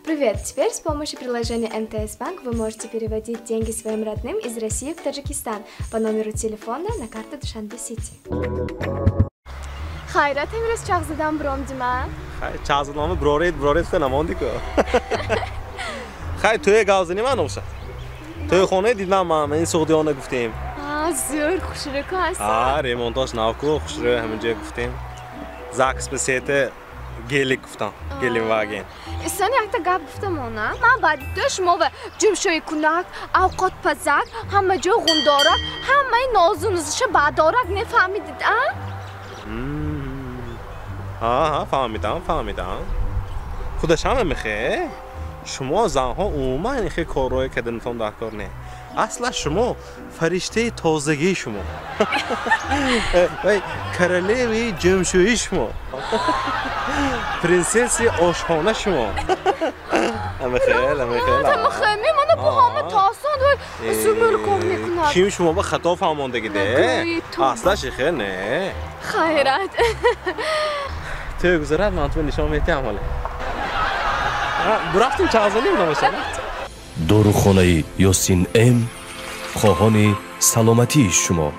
Привет! Теперь с помощью приложения МТС Банк вы можете переводить деньги своим родным из России в Таджикистан по номеру телефона на карту Душанбе Сити. Хайрат, имрӯз чағ задан биромдима? Хай, чағ задан бироред, бироред гуфта намонди-ку. Хай, тӯя гав занем аношад. Тӯйхонаи дидам ман, ин Суғдиёна гуфтем. Зӯр, хушрӯ-ку ҳаст. А, ремонтош навку, хушрӯ, ҳаминҷо гуфтем. ЗАГС ба сете гелик гуфтам, Гелендваген. Исон, якта гап гуфтам она. Ман баъди тӯ шумо ва ҷумшӯи кунак, авқотпазак, ҳама ҷо ғундорак, ҳамаи нозу нузиша баъдорак нефаҳмидид, а? Ҳа, фаҳмидам, фаҳмидам. Худашам мехе? Шумо занҳо умуман ихе корҳое карданатон дар кор не. Асла шумо фариштаи тозагии шумо. Вай, королеваи ҷумшӯӣ шумо. Принсесси ошхона шумо. Амихел, амихел. Амихел, мана бу ҳама тосон вай зумур кор мекунад. Ким шумо ба хато фаҳмондагиде? Аслаш ихел не. Хайрат. Тӯй гузарад, ман ту нишон метиҳам ҳоле. Бурафтим чағзаним намошад. Дорухонаи Ёсин М хоҳони саломатии шумо.